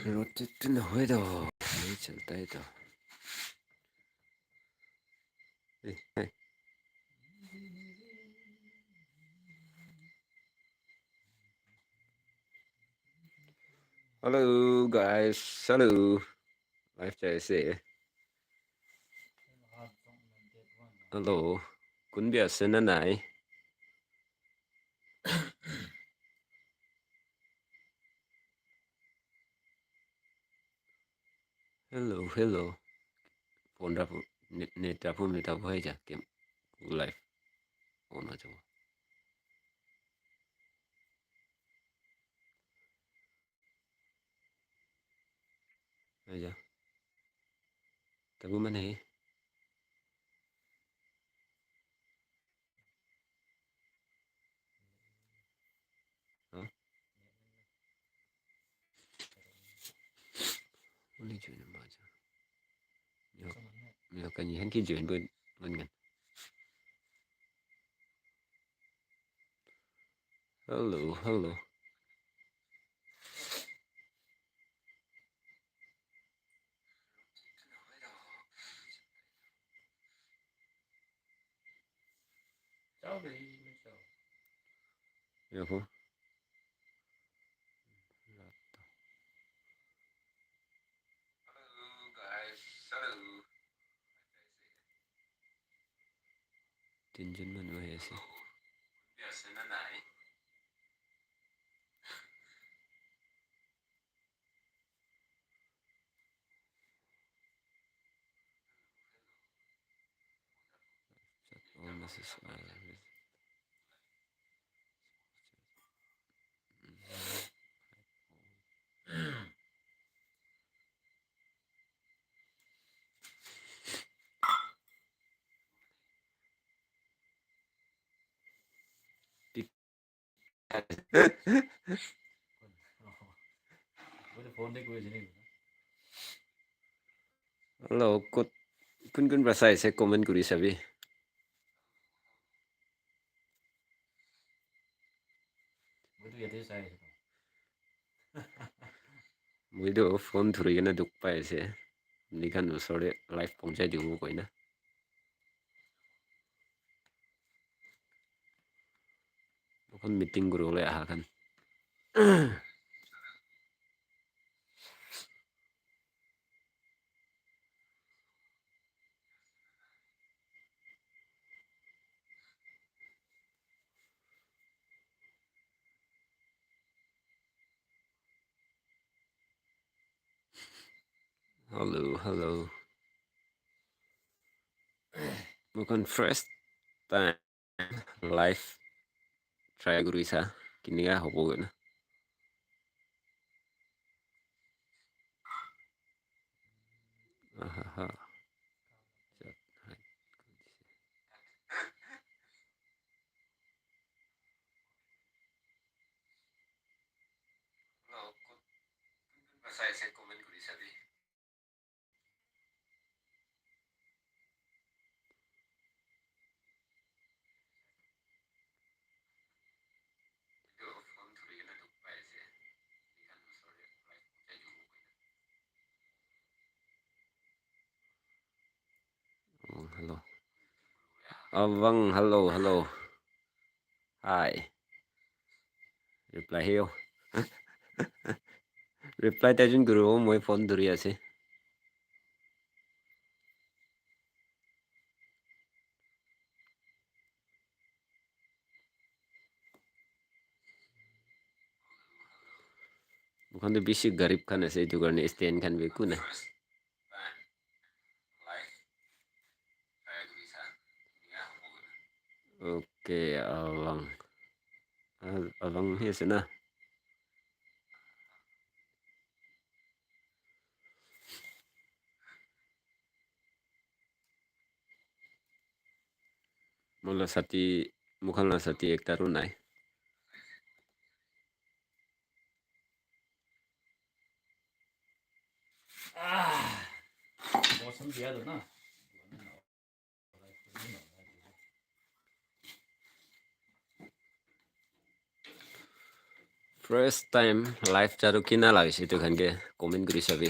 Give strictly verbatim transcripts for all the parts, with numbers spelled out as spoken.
Rotate to nohoi to. Nahi chalta hai to. Eh, eh. Hello, guys. Hello. Live chai ase. Hello. Kun bi ase na nai? Hello, hello. Phone ta phu-, net, net ta phu, net ta phu hai ja, kem, live. On ho jabo. Hai ja. Tabu mane. Huh? Only join a module. Yo, yo, kan yi han ki join bo ngan ngan. Hello, hello. Yo ho. Hello, guys. Hello. Tinjun manu ahi ase. All messages are Hello, kot kun kun pra sai ase, comment kuri sabi. Moi tu phone dhuri kena dukh pai ase. Apni khan osor te live pohonchai dibo koina. Moikhan meeting kuribole aha khan. Hello, hello. Moikhan first time live try kuri sa, kinika hobo koina. Ahaha. Oh, hello. Awang, hello, hello. Hi. Reply hiyo. Reply ta jun guru, moi phone dhuri ase. Moikhan tu bishi garib khan ase, etu karne stand khan bi eku nai. Okay, awang. Awang hi ase na. Moila sati, moikhan la sati ekta ru nai. Ah, मौसम दिया तो ना। First time live jaru kina lagise etu khan ke comment kuri sabi.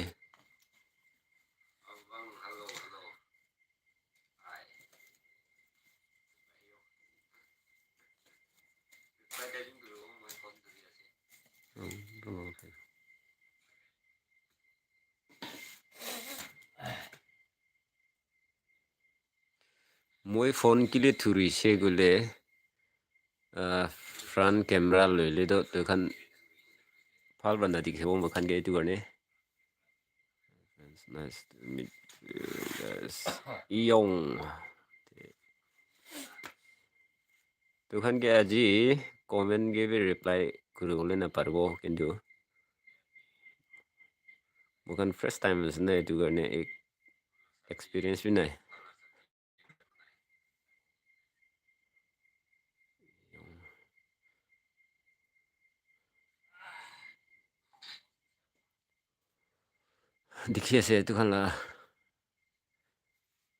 Moi phone kile thurise koile, ah, front camera loile toh toikhan bhal para nadikhibo moikhan ke etu karne. It's nice to meet you guys. Iyong. Toikhan ke aji comment ke bi reply kuribole naparibo, kintu moikhan first time ase na, etu karne ek-, experience bi nai. Dikhi ase etu khan la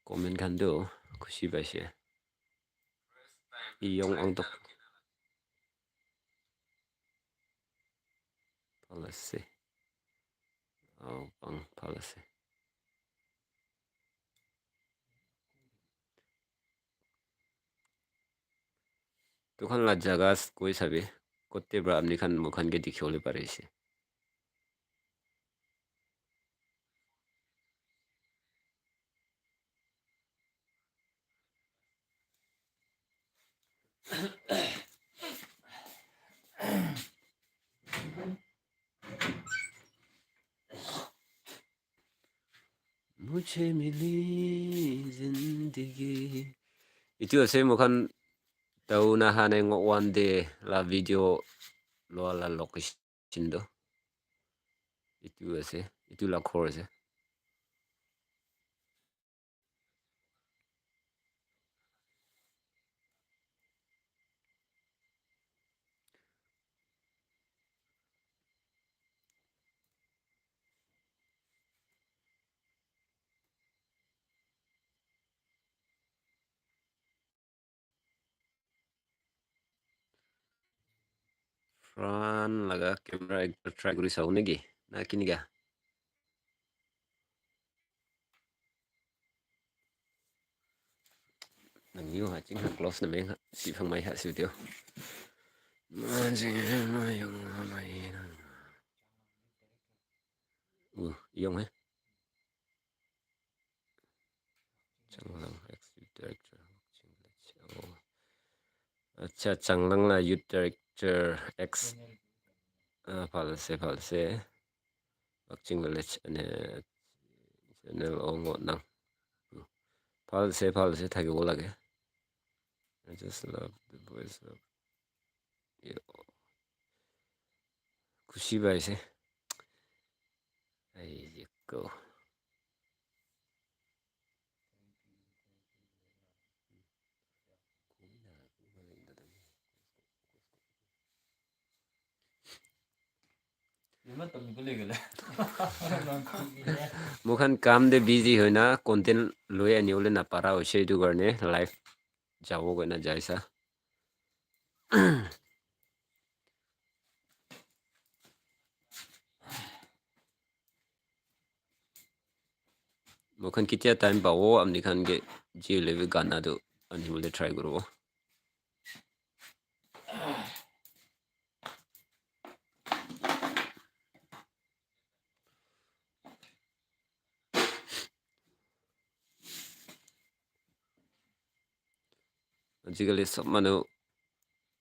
comment khan tu khushi paise. Iyong Angtok. Bhal ase. Aw, bang, bhal ase. Etu khan la jaga s-, koi sabi, kote para apni khan moi khan ke dikhi bole pari ase. Mujhe mili zindagi. Etu ase moi khan town aha nai ngo one day la video loa la location toh. Etu ase, etu la ghor ase. Front laga camera ekta try kuri sabo naki? Na kinika? Nang yu ha ching ha close na meng ha si phang mai ha si video. Ma ching ma yung ma mai na. Uh, yung eh. Changlang ex youth director. Oh. Acha, Changlang la youth director ex. Ah, bhal ase, bhal ase. Wakching village ane channel o ngo nang. Bhal ase, bhal ase, thakibo lage. I just love the voice of Yo. Khushi paise. Ai, yeko. Moi khan kam te busy hoi na content loi ani bole na para hoise, etu karne live jabo koi na jaisa. Moi khan ketia time pabo, apni khan ke ji hoile bi gana tu ani bole try kuribo. Ajikali sob manu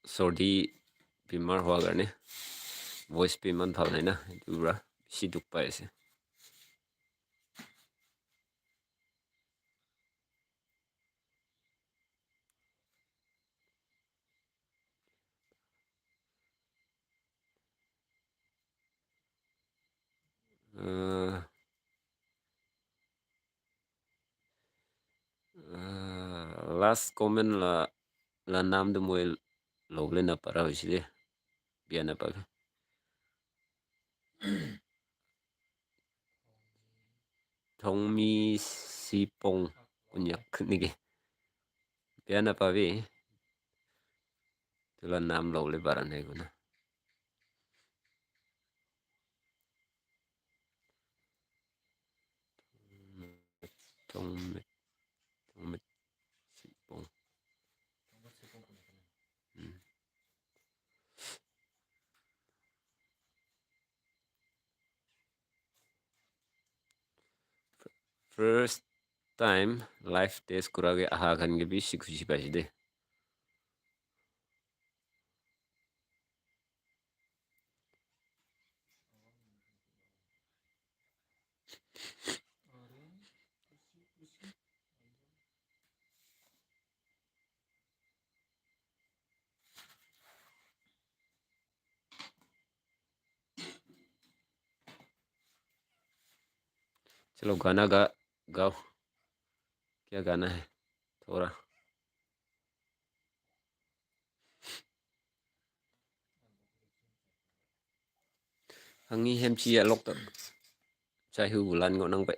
sordi bimar hua karne voice bi iman bhal nai na, etu para bishi dukh pai ase. Ah, ah, last comment la, la naam tu moi lobole na para hoise de. Bia na pabi. Thongmi Sipong Konyak niki. Bia na pabi. Etu la naam lobole para nai koina. Tongmet. Tongmet. Sipong. Mm. First time live test kura ke aha khan ke bishi khushi paise de. चलो गाना गा गाओ। क्या गाना है? थोड़ा। Hangi hem chi ya lok tak. Chai hu bulan ngo nang pe.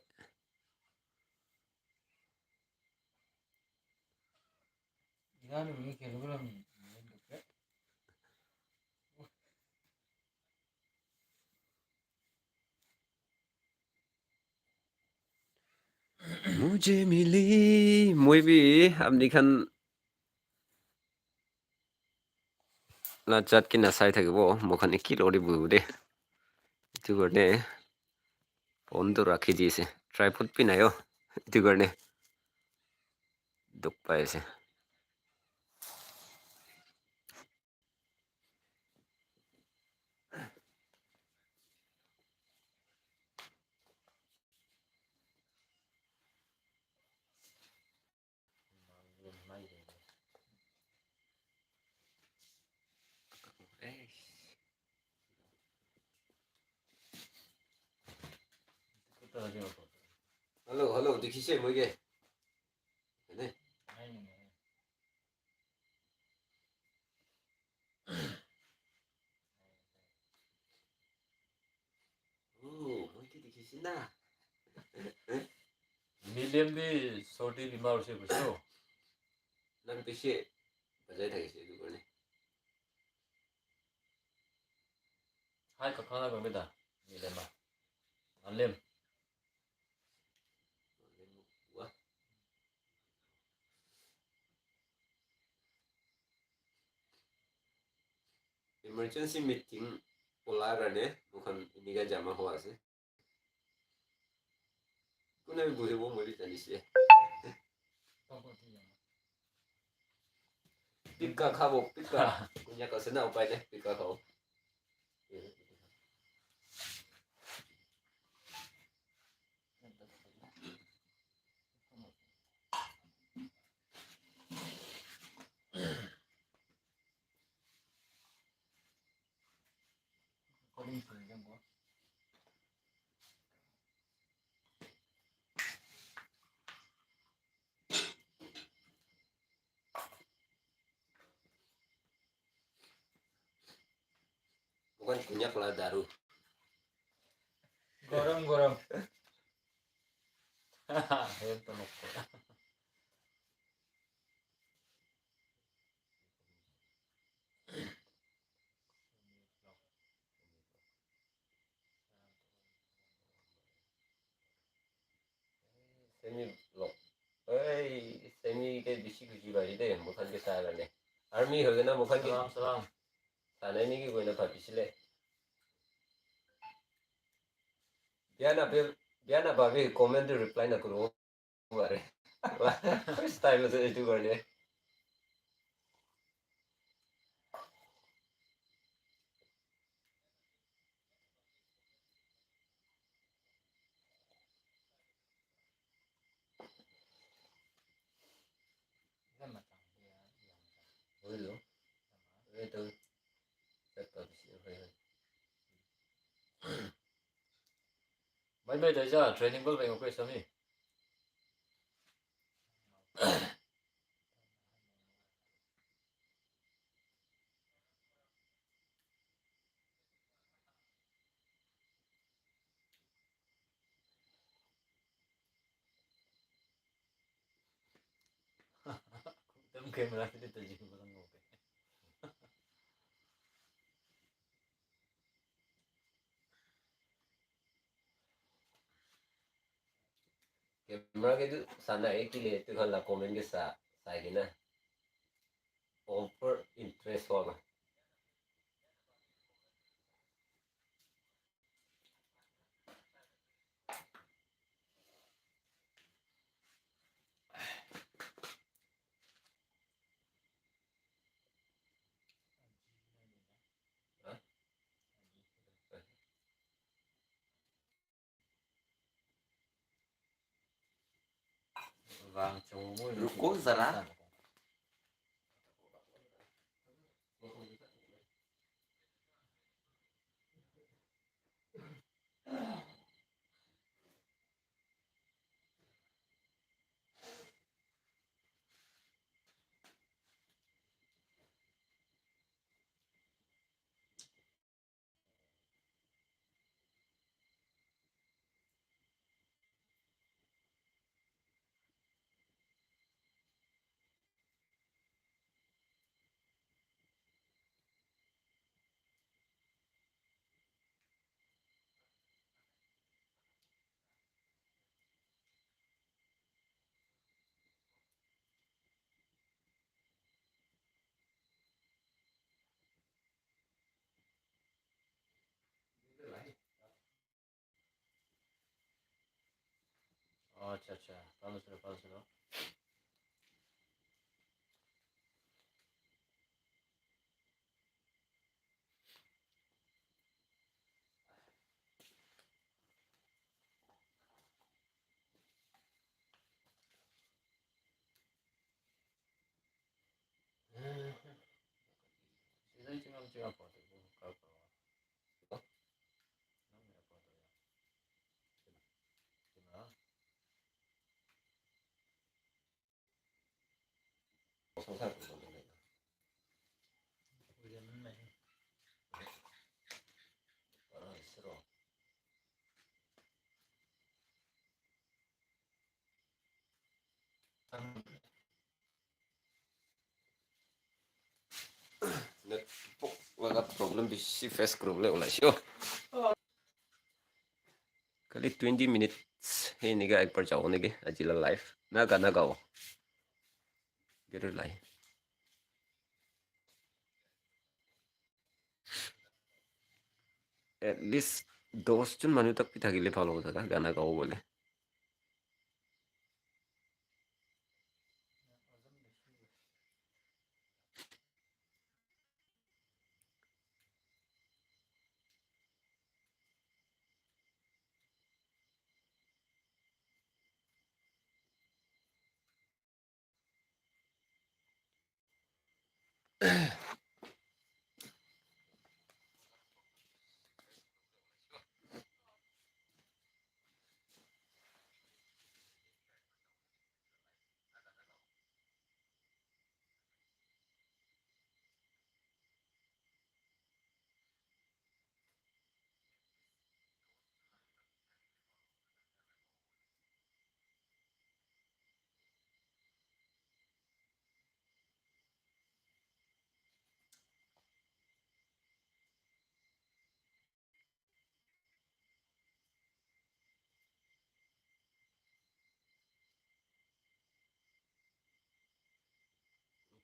Mujhe mili, moi bi apni khan la chat ke nasai thakibo, moi khan ki lori bubu de. Etu karne phone tu rakhi di ase, tripod bi nai o. Etu karne dukh pai ase. Hello, hello, dikhi se moi ke. Ene? Oh, moi ke dikhi se na. Million bi shorty bimar hoise koise. Nang bishi bajai thakise etu karne. Hai, kakana kami da. Million ma. Alim. Emergency meeting ola karne moikhan enika jama hoa ase. Kune bi buhibo moi bi janise. Pika khabo, pika. Konyak ase na, upai nai, pika khabo. Bukan Konyak lah, daru. Gorom, gorom. Ayan, tunok ko. Semi vlog. Oi, Semi ke bishi khushi paise de, moikhan ke sai karne. Army hoi kena moikhan ke salam, salam. Sanai niki koina bhabisile. Bia na bia, bia na bhabi comment to reply na kuro. Mare. First time ase etu karne. Hoilo. Etu. Mai mai dai ja, training bol bai ngokoi sami. Ekdam camera se de tajin ko. Camera ke tu sana ekile tu khan la comment ke sa, sai kena. Over interest wala. रुको जरा। Acha, acha. Bhalo sir, bhalo sir. Network laga problem bishi face kuribole olaise oh. Kali twenty minutes he niki ekbar jabo niki aji la live. Na gana gao. Gere lai. At least dos jon manu tak bi thakile bhal hobo dada, gana gabo bole.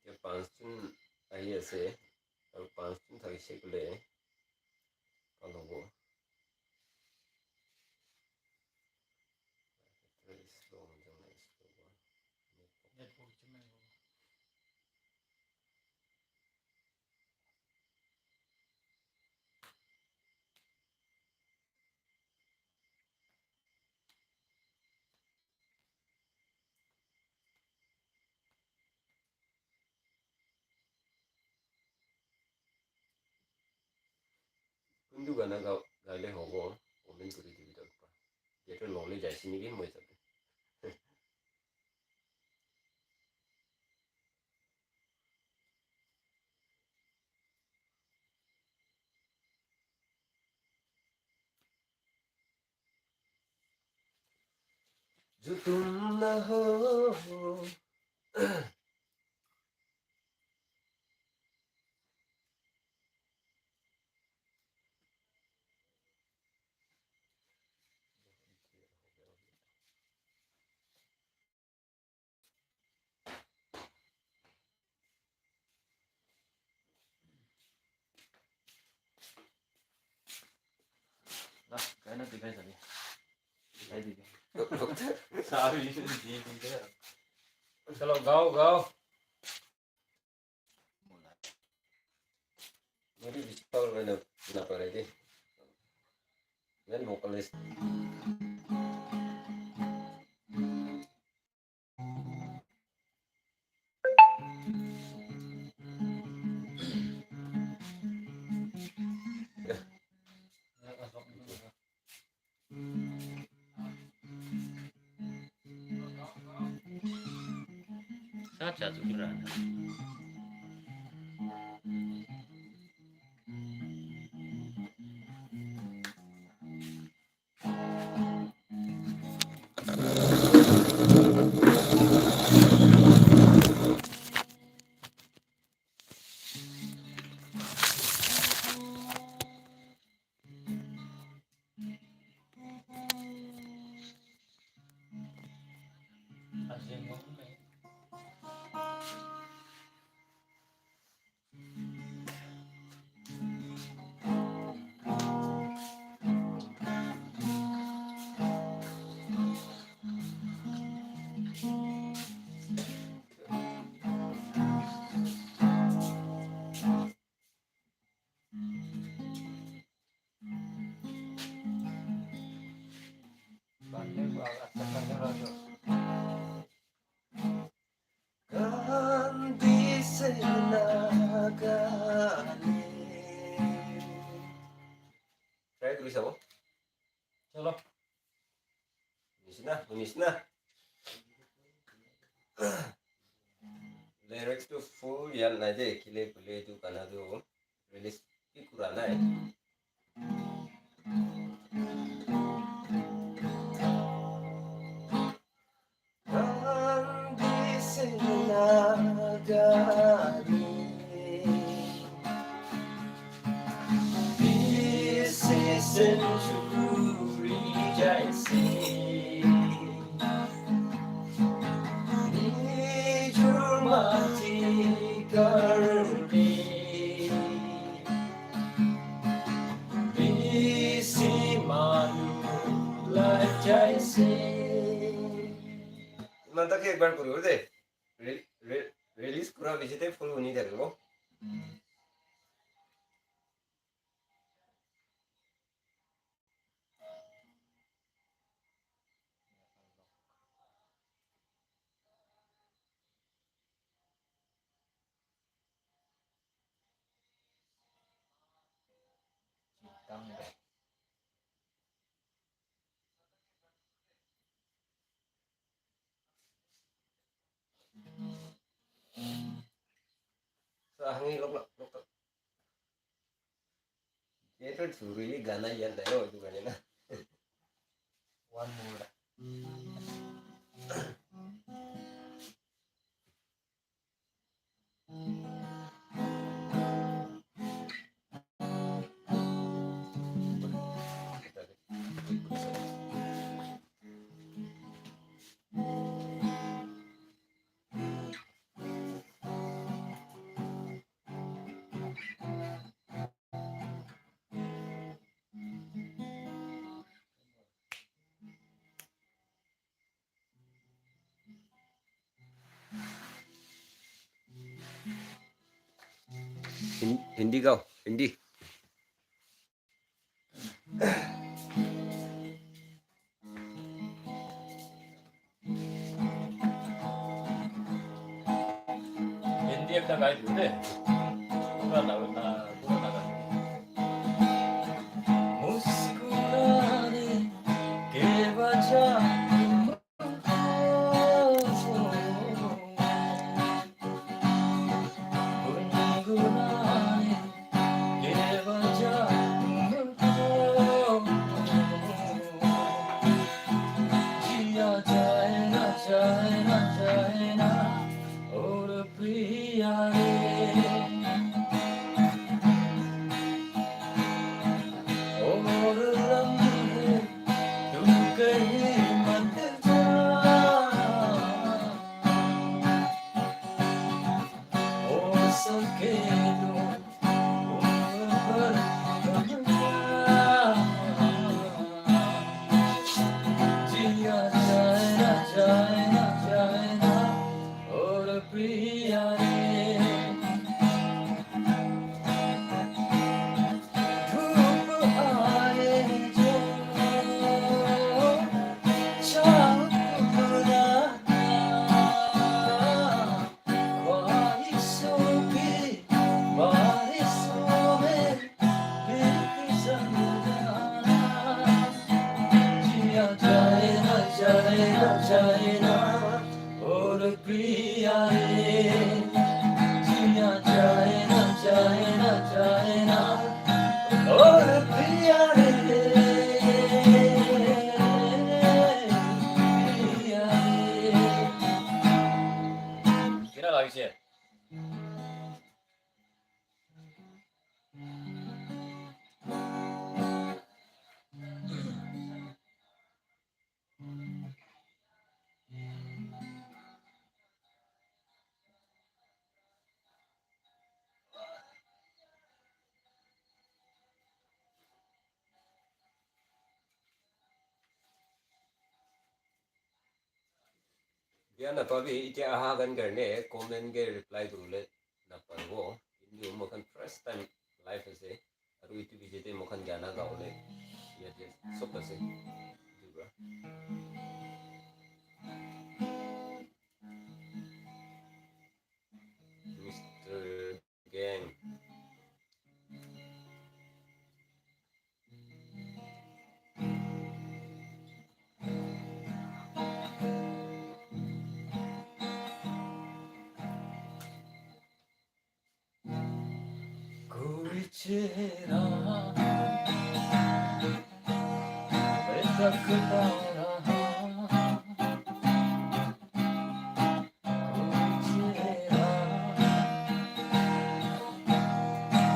Etia panch jon ahi ase, aru panch jon thakise koile bhal hobo. Network slow hobo. Kuntu gana ga gaile hobo, comment kuri dibi ta ekbar. Gate lole jaise niki moi jabi. जो तुम ना हो। Chalo, gao, gao. Moi tu bishi power hoina napare de. Then vocalist. Sacha tu kurana. Try kuri sabo. Chalo. Hunisna, hunisna. Lyrics tu full yad nai de, kile kule tu gana tu release bi kura nai. Iman tak ekbar kuri de. Re-, re-, release kura pichete full huni thakibo. Sa hangi lok lok lok lok. Ye to churi gana yan da yo tu gane na. One more. Hin-, Hindi gao, Hindi. Hindi ekta gai dibo de. Pura Naga, pura Naga. Muskurane ke bacha जाए ना, जाए ना, जाए ना, और प्रिया रे, जिया जाए ना, जाए ना, जाए ना, और प्रिया रे, प्रिया रे। केना लागै छै? Bia napabi, itya aha khan karne comment ke reply kuribole naparibo. Kintu moikhan first time live ase. Aru itu piche te moikhan gana gawole yate sob ase. Itu pra. Mister Gang. कोई चेहरा मैं तकता रहा, कोई चेहरा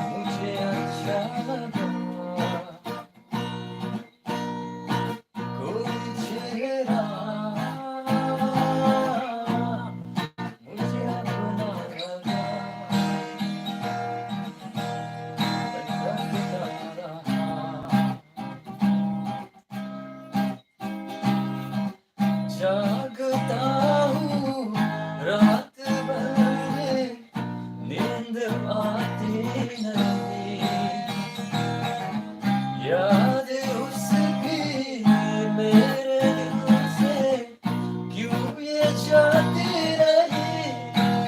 मुझे अच्छा लगा। कोई चेहरा मुझे अपना लगा, भटकता रहा। जागता हूँ रात भर, नींद आती नहीं, याद उसकी मेरे दिल से क्यों ये जाती नहीं,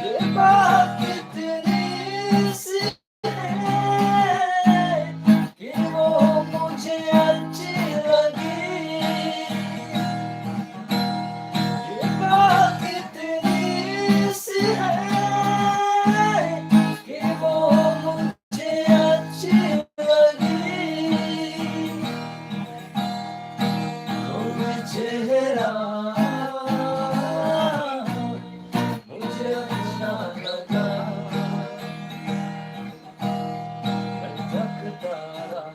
ये बात कितनी सी है कि वो मुझे अच्छी लगी। ये बात कितनी सी है कि वो मुझे अच्छी लगी। कोई चेहरा मुझे अच्छा लगा, भटकता रहा।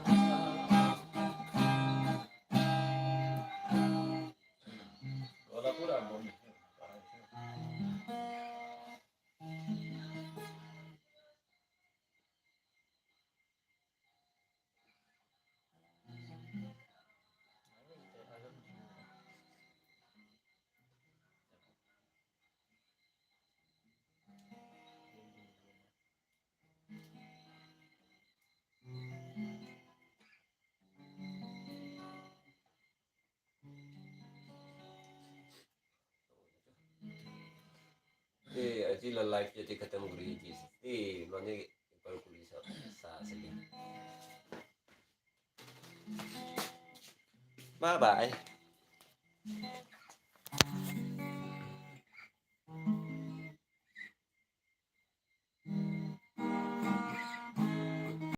Eh, aji la live yate khatam kuri dise. Eh, mane ekbar kuri sa, sa ase le. Bye bye.